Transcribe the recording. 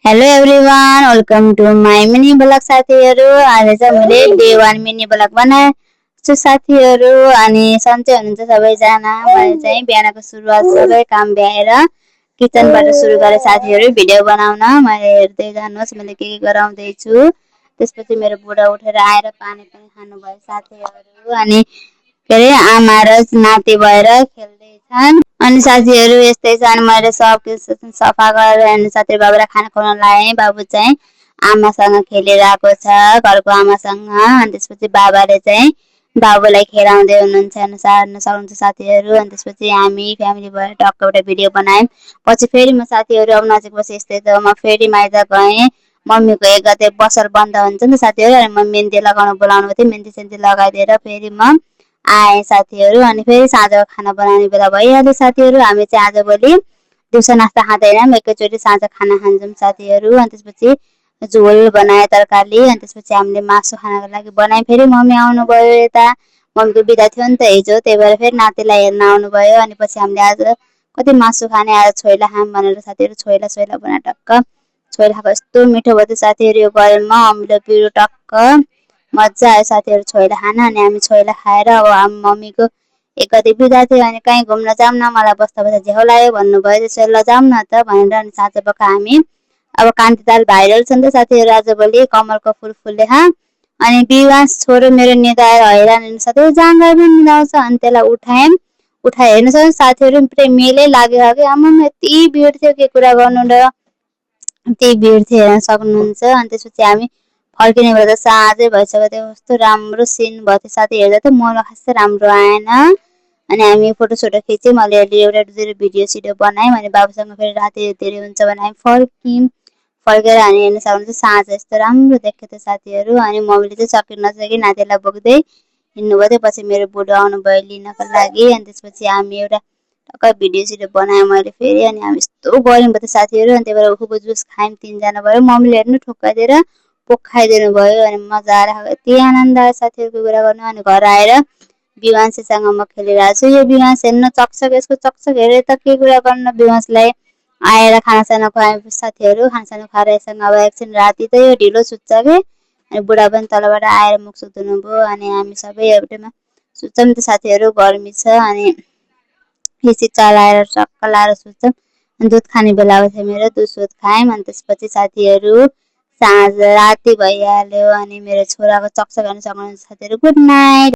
Hello everyone, welcome to my mini blog साथीहरू। आज चाहिँ मैले डे 1 मिनी ब्लग बनाएको छु साथीहरू। अनि सन्चै हुनुहुन्छ सबैजना। मैले चाहिँ बिहानको सुरुवात सबै काम भ्याएर किचनबाट सुरु गरेँ साथीहरू भिडियो बनाउन। मैले हेर्दै जानुहोस् मैले के गराउँदैछु। त्यसपछि मेरो बुढा उठेर आएर पानी पनि खानुभयो साथीहरू। अनि के अरे आमा र नाति भएर खेल्दैछन्। अनि साथीहरू यस्तै छ। अनि मैले सब सफा गरेर अनि साथी बाबुलाई खाना खुवाउन लाएँ। बाबु चाहिँ आमासँग खेलिरहेको छ, घरको आमासँग। अनि त्यसपछि बाबाले चाहिँ बाबुलाई खेलाउँदै हुनुहुन्छ हेर्न सक्नुहुन्छ साथीहरू। अनि त्यसपछि हामी फ्यामिली भएर टक्क एउटा भिडियो बनायौँ। पछि फेरि म साथीहरू अब नजिक बसे यस्तै त म फेरि माइत गएँ। मम्मीको 1 गते बसल बन्द हुन्छ नि त साथीहरू। अनि म मेहन्दी लगाउन बोलाउनु थियो, मेहन्दी सेन्दी लगाइदिएर फेरि म आएँ साथीहरू। अनि फेरि साँझको खाना बनाउने बेला भइहाल्यो साथीहरू। हामी चाहिँ आजभोलि दिउँसो नास्ता खाँदैनौँ, एकैचोटि साँझ खाना खान्छौँ साथीहरू। अनि त्यसपछि झोल बनाए तरकारी। अनि त्यसपछि हामीले मासु खानको लागि बनायौँ। फेरि मम्मी आउनुभयो यता, मम्मीको बिदा थियो नि त हिजो, त्यही भएर फेरि नातिलाई हेर्न आउनुभयो। अनि पछि हामीले आज कति मासु खाने, आज छोइला खाऊँ भनेर साथीहरू छोइला बनाएर टक्क छोइला खाएको यस्तो मिठो भयो साथीहरू। यो गरममा अमिलो पिरो टक्क मजा आयो साथीहरू छोइला खान। अनि हामी छोइला खाएर अब हामी मम्मीको 1 गते बिदा थियो। अनि कहीँ घुम्न जाऊँ न, मलाई बस्दा बस्दा झ्याउ लाग्यो भन्नुभयो। त्यसो ल जाऊँ न त भनेर अनि साँझ पख हामी अब कान्ति दाल भाइरल छ नि त साथीहरू आजभोलि, कमलको फुल फुल्ने अनि विवास छोरो मेरो निदाएर हैरान साथीहरू, जाँगर पनि निदाउँछ। अनि त्यसलाई उठाए हेर्नु सक्छ साथीहरू, पुरै मेलै लाग्यो कि आमामा यति भिड थियो के कुरा गर्नु र यति भिड थियो हेर्न सक्नुहुन्छ। अनि त्यसपछि हामी फर्किने बेला त साँझै भइसक्यो थियो। कस्तो राम्रो सिन भयो थियो साथी, हेर्दा त मनमा खासै राम्रो आएन। अनि हामी फोटोसोटो खिच्यौँ, अलिअलि एउटा भिडियो सिडियो बनायौँ। अनि बाबुसँग फेरि राति धेरै हुन्छ भने हामी फर्केर हामी हेर्न सक्नुहुन्छ साँझ यस्तो राम्रो देख्यो थियो साथीहरू। अनि मम्मीले चाहिँ सकी नसकी नातिलाई बोक्दै हिँड्नुभयो थियो। पछि मेरो बुढो आउनुभयो लिनको लागि। अनि त्यसपछि हामी एउटा टक्क भिडियो सिडियो बनायौँ मैले फेरि। अनि हामी यस्तो गरम भयो थियो साथीहरू। अनि त्यही भएर उखुको जुस खायौँ 3 जना भयो। मम्मीले हेर्नु ठोक्काइदिएर पोखाइदिनु भयो। अनि मजा आएर यति आनन्द आयो साथीहरूको कुरा गर्नु। अनि घर आएर विवांशसँग म खेलिरहेको छु। यो विवांश हेर्नु चकचक, यसको चकचक हेरेर त के कुरा गर्नु। विवांशलाई आएर खानासाना खुवाए साथीहरू। खानासाना खुवाएर यससँग अब एकछिन राति त यो ढिलो सुत्छ कि। अनि बुढा पनि तलबाट आएर मुख सुख धुनुभयो। अनि हामी सबै एउटैमा सुत्छौँ नि त साथीहरू, गर्मी छ। अनि एसी चलाएर टक्क लाएर सुत्छौँ। दुध खाने बेला थियो मेरो, दुध खायौँ। अनि त्यसपछि साथीहरू साँझ राति भइहाल्यो। अनि मेरो छोराको चकचक हेर्न सक्नुहुन्छ साथीहरू। Good night.